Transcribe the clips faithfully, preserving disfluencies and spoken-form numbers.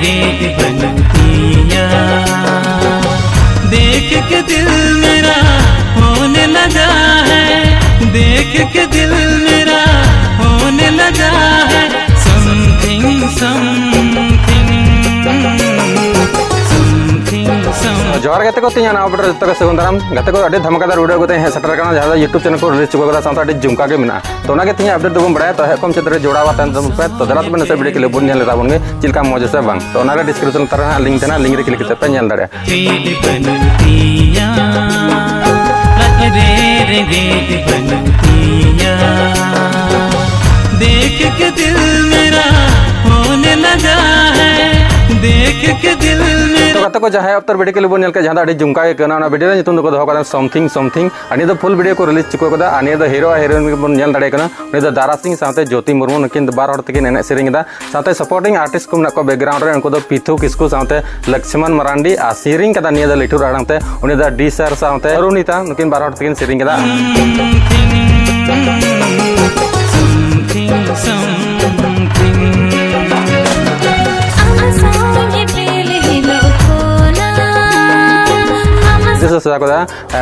रेत बनती है। देख के दिल मेरा होने लगा है, देख के दिल मेरा होने लगा है। समथिंग समथिंग समथिंग सम ᱡᱚᱦᱟᱨ ᱜᱟᱛᱮ ᱠᱚ, ᱛᱮᱦᱮᱧᱟᱜ ᱱᱟᱣᱟ ᱵᱷᱤᱰᱤᱭᱳ ᱨᱮ ᱡᱚᱛᱚ ᱜᱮ ᱥᱟᱹᱜᱩᱱ ᱫᱟᱨᱟᱢ᱾ ᱜᱟᱛᱮ ᱠᱚ, ᱟᱹᱰᱤ ᱫᱷᱟᱢᱟᱠᱟᱫᱟᱨ ᱵᱷᱤᱰᱤᱭᱳ ᱠᱟᱛᱮ ᱦᱮᱡ ᱥᱮᱴᱮᱨ ᱟᱠᱟᱱᱟ, ᱡᱟᱦᱟᱸ ᱫᱚ YouTube ᱪᱮᱱᱮᱞ ᱠᱚ ᱨᱤᱞᱤᱡᱽ ᱪᱩᱠᱟᱹᱣ ᱠᱟᱫᱟ, ᱥᱟᱶᱛᱮ ᱟᱹᱰᱤ ᱡᱷᱩᱢᱠᱟ ᱜᱮ ᱢᱮᱱᱟᱜᱼᱟ᱾ ᱛᱚ ᱚᱱᱟᱜᱮ ᱛᱮᱦᱮᱧᱟᱜ ᱟᱯᱰᱮᱴ ᱫᱚᱵᱚᱱ ᱵᱟᱲᱟᱭᱟ᱾ ᱛᱚ ᱮᱦᱚᱵ ᱠᱷᱚᱱ ᱢᱩᱪᱟᱹᱫ ᱫᱷᱟᱹᱨᱤᱡ ᱡᱚᱲᱟᱣ ᱟᱛᱮ ᱛᱟᱵᱚᱱ ᱯᱮ᱾ ᱛᱚ ᱫᱮᱞᱟ ᱛᱚᱵᱮ ᱱᱟᱥᱮ ᱵᱷᱤᱰᱤᱭᱳ ᱠᱞᱤᱯ ᱵᱚᱱ ᱧᱮᱞ ᱞᱮ ᱛᱟᱵᱚᱱ ᱜᱮ, ᱪᱮᱫ ᱞᱮᱠᱟ ᱢᱚᱡᱽ ᱥᱮ ᱵᱟᱝ᱾ ᱛᱚ ᱚᱱᱟᱨᱮ ᱰᱤᱥᱠᱨᱤᱯᱥᱚᱱ ᱞᱟᱛᱟᱨ ᱨᱮ ᱦᱟᱸᱜ ᱞᱤᱝᱠ ᱛᱟᱦᱮᱱᱟ, ᱞᱤᱝᱠ ᱨᱮ ᱠᱞᱤᱠ ᱠᱟᱛᱮ ᱯᱮ ᱧᱮᱞ ᱫᱟᱲᱮᱭᱟᱜᱼᱟ᱾ रेत बनती है, अरे रे रेत बनती है। देख के दिल मेरा होने लगा है, देख के दिल ᱛᱚ मेरा ᱜᱟᱛᱮ ᱠᱚ, ᱡᱟᱦᱟᱸᱭ ᱚᱠᱛᱚ ᱵᱷᱤᱰᱤᱭᱳ ᱠᱞᱤᱯ ᱵᱚᱱ ᱧᱮᱞ ᱠᱮᱫ, ᱡᱟᱦᱟᱸ ᱫᱚ ᱟᱹᱰᱤ ᱡᱷᱩᱢᱠᱟ ᱜᱮ ᱟᱹᱭᱠᱟᱹᱣ ᱮᱱᱟ, ᱚᱱᱟ ᱵᱷᱤᱰᱤᱭᱳ ᱨᱮ ᱧᱩᱛᱩᱢ ᱫᱚᱠᱚ ᱫᱚᱦᱚ ᱠᱟᱫᱟ ᱥᱚᱢᱛᱷᱤᱝ ᱥᱚᱢᱛᱷᱤᱝ᱾ ᱟᱨ ᱱᱤᱭᱟᱹ ᱫᱚ ᱯᱷᱩᱞ ᱵᱷᱤᱰᱤᱭᱳ ᱠᱚ ᱨᱤᱞᱤᱡᱽ ᱪᱩᱠᱟᱹᱣ ᱠᱟᱫᱟ᱾ ᱟᱨ ᱱᱤᱭᱟᱹ ᱫᱚ ᱦᱤᱨᱳ ᱟᱨ ᱦᱤᱨᱳᱭᱤᱱ ᱜᱮᱵᱚᱱ ᱧᱮᱞ ᱫᱟᱲᱮᱭᱟᱜ ᱠᱟᱱᱟ, ᱩᱱᱤ ᱫᱚ ᱫᱟᱨᱟ ᱥᱤᱝ ᱥᱟᱶᱛᱮ ᱡᱳᱛᱤ ᱢᱩᱨᱢᱩ, ᱱᱩᱠᱤᱱ ᱫᱚ ᱵᱟᱨ ᱦᱚᱲ ᱛᱮᱠᱤᱱ ᱮᱱᱮᱡ ᱥᱮᱨᱮᱧ ᱮᱫᱟ᱾ ᱥᱟᱶᱛᱮ ᱥᱟᱯᱳᱨᱴᱤᱝ ᱟᱨᱴᱤᱥᱴ ᱠᱚ ᱢᱮᱱᱟᱜ ᱠᱚᱣᱟ ᱵᱮᱠᱜᱨᱟᱣᱩᱱᱰ ᱨᱮ, ᱩᱱᱠᱩ ᱫᱚ ᱯᱤᱛᱷᱩ ᱠᱤᱥᱠᱩ ᱥᱟᱶᱛᱮ ᱞᱚᱠᱥᱢᱚᱱ ᱢᱟᱨᱟᱱᱰᱤ, ᱟᱨ ᱥᱮᱨᱮᱧ ᱠᱟᱫᱟ ᱱᱤᱭᱟᱹ ᱫᱚ ᱞᱤᱴᱷᱩᱨ ᱟᱲᱟᱝ ᱛᱮ, ᱩᱱᱤ ᱫᱚ ᱰᱤ ᱥᱟᱨ ᱥᱟᱶᱛᱮ ᱚᱨᱩᱱᱤᱛᱟ, ᱱᱩᱠᱤᱱ ᱵᱟᱨ ᱦᱚᱲ ᱛᱮᱠᱤᱱ ᱥᱮᱨᱮᱧ ᱠᱟᱫᱟ᱾ समथिंग समथिंग ᱟᱢ ᱥᱟᱶ ᱧᱮᱯᱮᱞ ᱦᱤᱞᱳᱜ ᱠᱷᱚᱱᱟᱜ ᱟᱢ ᱡᱮᱥᱮ ᱥᱟᱡᱟᱣ ᱠᱟᱫᱟ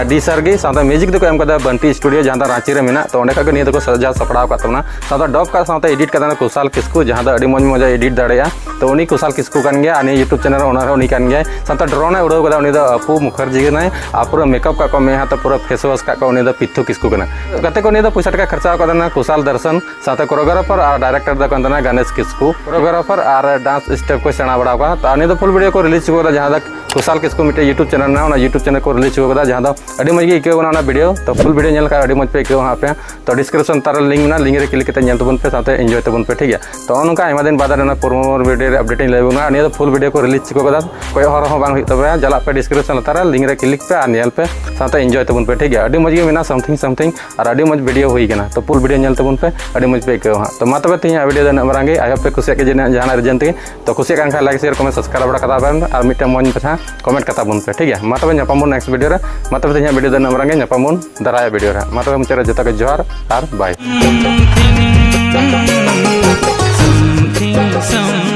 ᱰᱤ ᱥᱟᱨ ᱜᱮ, ᱥᱟᱶᱛᱮ ᱢᱤᱭᱩᱡᱤᱠ ᱫᱚᱠᱚ ᱮᱢ ᱠᱟᱫᱟ ᱵᱟᱱᱴᱤ ᱥᱴᱩᱰᱤᱭᱳ, ᱡᱟᱦᱟᱸ ᱫᱚ ᱨᱟᱸᱪᱤ ᱨᱮ ᱢᱮᱱᱟᱜ᱾ ᱛᱚ ᱚᱸᱰᱮ ᱠᱷᱚᱱ ᱜᱮ ᱱᱤᱭᱟᱹ ᱫᱚᱠᱚ ᱥᱟᱡᱟᱣ ᱥᱟᱯᱲᱟᱣ ᱟᱠᱟᱫ ᱛᱟᱵᱚᱱᱟ᱾ ᱥᱟᱶᱛᱮ ᱰᱚᱵ ᱠᱟᱜ ᱥᱟᱶᱛᱮ ᱮᱰᱤᱴ ᱠᱟᱫᱟ ᱠᱩᱥᱟᱞ ᱠᱤᱥᱠᱩ, ᱡᱟᱦᱟᱸ ᱫᱚ ᱟᱹᱰᱤ ᱢᱚᱡᱽ ᱢᱚᱡᱽ ᱮ ᱮᱰᱤᱴ ᱫᱟᱲᱮᱭᱟᱜᱼᱟ᱾ ᱛᱚ ᱩᱱᱤ ᱠᱩᱥᱟᱞ ᱠᱤᱥᱠᱩ ᱠᱟᱱ ᱜᱮᱭᱟ, ᱟᱨ ᱱᱤᱭᱟᱹ YouTube ᱪᱮᱱᱮᱞ ᱨᱮ ᱚᱱᱟ ᱨᱮ ᱩᱱᱤ ᱠᱟᱱ ᱜᱮᱭᱟᱭ᱾ ᱥᱟᱶᱛᱮ ᱰᱨᱳᱱ ᱮ ᱩᱰᱟᱹᱣ ᱠᱟᱫᱟ, ᱩᱱᱤ ᱫᱚ ᱟᱯᱩ ᱢᱩᱠᱷᱟᱨᱡᱤ ᱠᱟᱱᱟᱭ᱾ ᱟᱨ ᱯᱩᱨᱟᱹ ᱢᱮᱠᱟᱯ ᱠᱟᱜ ᱠᱚ, ᱢᱮᱫᱦᱟ ᱛᱮ ᱯᱩᱨᱟᱹ ᱯᱷᱮᱥ ᱣᱟᱥ ᱠᱟᱜ ᱠᱚ, ᱩᱱᱤ ᱫᱚ ᱯᱤᱛᱷᱩ ᱠᱤᱥᱠᱩ ᱠᱟᱱᱟ᱾ ᱜᱟᱛᱮ ᱠᱚ, ᱱᱤᱭᱟᱹ ᱫᱚ ᱯᱚᱭᱥᱟ ᱴᱟᱠᱟ ᱠᱷᱚᱨᱪᱟ ᱟᱠᱟᱫᱟ ᱠᱩᱥᱟᱞ ᱫᱚᱨᱥᱚᱱ, ᱥᱟᱶᱛᱮ ᱠᱳᱨᱤᱭᱳᱜᱨᱟᱯᱷᱟᱨ ᱟᱨ ᱰᱟᱭᱨᱮᱠᱴᱚᱨ ᱫᱚ ᱠᱟᱱ ᱛᱟᱦᱮᱱᱟ ᱜᱟᱱᱮᱥ ᱠᱤᱥᱠᱩ᱾ ᱠᱳᱨᱤᱭᱳᱜᱨᱟᱯᱷᱟᱨ ᱟᱨ ᱰᱟᱱᱥ ᱥᱴᱮᱯ ᱠᱚ ᱥᱮᱬᱟ ᱵᱟᱲᱟ ᱟᱠᱟᱫᱟ᱾ ᱛᱚ ᱱᱤᱭᱟᱹ ᱫᱚ ᱯᱷᱩᱞ ᱵᱷᱤᱰᱤᱭᱳ ᱠᱚ ᱨᱤᱞᱤᱡᱽ ᱪᱩᱠᱟᱹᱣ ᱠᱟᱫᱟ, ᱡᱟᱦᱟᱸ ᱫᱚ ᱠᱩᱥᱟᱞ ᱠᱤᱥᱠᱩ ᱢᱤᱫᱴᱮᱡ YouTube ᱪᱮᱱᱮᱞ ᱢᱮᱱᱟᱜᱼᱟ, ᱚᱱᱟ YouTube ᱪᱮᱱᱮᱞ ᱠᱚ ᱨᱤᱞᱤᱡᱽ ᱪᱩᱠᱟᱹᱣ ᱠᱟᱫᱟ, ᱡᱟᱦᱟᱸ ᱫᱚ ᱟᱹᱰᱤ ᱢᱚᱡᱽ ᱜᱮ ᱟᱹᱭᱠᱟᱹᱣ ᱠᱟᱱᱟ ᱚᱱᱟ ᱵᱷᱤᱰᱤᱭᱳ᱾ ᱛᱚ ᱯᱷᱩᱞ ᱵᱷᱤᱰᱤᱭᱳ ᱧᱮᱞ ᱞᱮᱠᱷᱟᱱ ᱟᱹᱰᱤ ᱢᱚᱡᱽ ᱯᱮ ᱟᱹᱭᱠᱟᱹᱣᱟ ᱦᱟᱸᱜ ᱟᱯᱮ᱾ ᱛᱚ ᱰᱤᱥᱠᱨᱤᱯᱥᱚᱱ ᱞᱟᱛᱟᱨ ᱨᱮ ᱞᱤᱝᱠ ᱢᱮᱱᱟᱜᱼᱟ, ᱞᱤᱝᱠ ᱨᱮ ᱠᱞᱤᱠ ᱠᱟᱛᱮ ᱧᱮᱞ ᱛᱟᱵᱚᱱ ᱯᱮ, ᱥᱟᱶᱛᱮ ᱮᱱᱡᱚᱭ ᱛᱟᱵᱚᱱ ᱯᱮ, ᱴᱷᱤᱠ ᱜᱮᱭᱟ᱾ ᱛᱚ ᱱᱚᱜᱼᱚ ᱱᱚᱝᱠᱟ ᱟᱭᱢᱟ ᱫᱤᱱ ᱵᱟᱫ ᱨᱮ ᱚᱱᱟ ᱯᱨᱳᱢᱳ ᱵᱷᱤᱰᱤᱭᱳ ᱨᱮ ᱟᱯᱰᱮᱴ ᱤᱧ ᱞᱟᱹᱭ ᱟᱵᱚᱱᱟ᱾ ᱱᱤᱭᱟᱹ ᱫᱚ ᱯᱷᱩᱞ ᱵᱷᱤᱰᱤᱭᱳ ᱠᱚ ᱨᱤᱞᱤᱡᱽ ᱪᱩᱠᱟᱹᱣ ᱠᱟᱫᱟ, ᱠᱚᱭᱚᱜ ᱦᱚᱨ ᱦᱚᱸ ᱵᱟᱝ ᱦᱩᱭᱩᱜ ᱛᱟᱯᱮᱭᱟ᱾ ᱪᱟᱞᱟᱜ ᱯᱮ ᱰᱤᱥᱠᱨᱤᱯᱥᱚᱱ ᱞᱟᱛᱟᱨ ᱨᱮ, ᱞᱤᱝᱠ ᱨᱮ ᱠᱞᱤᱠ ᱯᱮ ᱟᱨ ᱧᱮᱞ ᱯᱮ, ᱥᱟᱶᱛᱮ ᱮᱱᱡᱚᱭ ᱛᱟᱵᱚᱱ ᱯᱮ, ᱴᱷᱤᱠ ᱜᱮᱭᱟ᱾ ᱟᱹᱰᱤ ᱢᱚᱡᱽ ᱜᱮ ᱢᱮᱱᱟᱜᱼᱟ ᱥᱚᱢᱛᱷᱤᱝ ᱥᱚᱢᱛᱷᱤᱝ, ᱟᱨ ᱟᱹᱰᱤ ᱢᱚᱡᱽ ᱵᱷᱤᱰᱤᱭᱳ ᱦᱩᱭ ᱠᱟᱱᱟ᱾ ᱛᱚ ᱯᱷᱩᱞ ᱵᱷᱤᱰᱤᱭᱳ ᱧᱮᱞ ᱛᱟᱵᱚᱱ ᱯᱮ, ᱟᱹᱰᱤ ᱢᱚᱡᱽ ᱯᱮ ᱟᱹᱭᱠᱟᱹᱣᱟ ᱦᱟᱸᱜ᱾ ᱛᱚ ᱢᱟ ᱛᱚᱵᱮ ᱛᱮᱦᱮᱧᱟᱜ ᱵᱷᱤᱰᱤᱭᱳ ᱫᱚ ᱤᱱᱟᱹᱜ ᱢᱟᱨᱟᱝ ᱜᱮ᱾ ᱟᱭ ᱦᱳᱯ ᱯᱮ ᱠᱩᱥᱤᱭᱟᱜ ᱜᱮ ᱡᱟᱹᱱᱤᱡ ᱡᱟᱦᱟᱱᱟᱜ ᱨᱤᱡᱮᱱ ᱛᱮᱜᱮ᱾ ᱛᱚ ᱠᱩᱥᱤᱭᱟᱜ ᱠᱟᱱ ᱠᱷᱟᱱ ᱞᱟᱭᱤᱠ, ᱥᱮᱭᱟᱨ, ᱠᱚᱢᱮᱱᱴ, ᱥᱟᱵᱥᱠᱨᱟᱭᱤᱵ ᱵᱟᱲᱟ ᱠᱟᱛᱟ ᱯᱮ ᱟᱨ ᱢᱤᱫᱴᱟᱝ ᱢᱚᱡᱽ ᱢᱟᱪᱷᱟ ᱠᱚᱢᱮᱱᱴ ᱠᱟᱛᱟ ᱵᱚᱱ ᱯᱮ, ᱴᱷᱤᱠ ᱜᱮᱭᱟ᱾ ᱢᱟ ᱛᱚᱵᱮ ᱧᱟᱯᱟᱢ ᱵᱚᱱ ᱱᱮᱠᱥᱴ ᱵᱷᱤᱰᱤᱭᱳ ᱨᱮ᱾ ᱢᱟ ᱛᱚᱵᱮ ᱛᱮᱦᱮᱧᱟᱜ ᱵᱷᱤᱰᱤᱭᱳ ᱫᱚ ᱤᱱᱟᱹᱜ ᱢᱟᱨᱟᱝ ᱜᱮ, ᱧᱟᱯᱟᱢ ᱵᱚᱱ ᱫᱟᱨᱟᱭᱟᱜ ᱵᱷᱤᱰᱤᱭᱳ ᱨᱮ᱾ ᱢᱟ ᱛᱚᱵᱮ ᱢᱩᱪᱟᱹᱫ ᱨᱮ ᱡᱚᱛᱚ ᱜᱮ ᱡᱚᱦᱟᱨ ᱟᱨ ᱵᱟᱭ᱾ Something something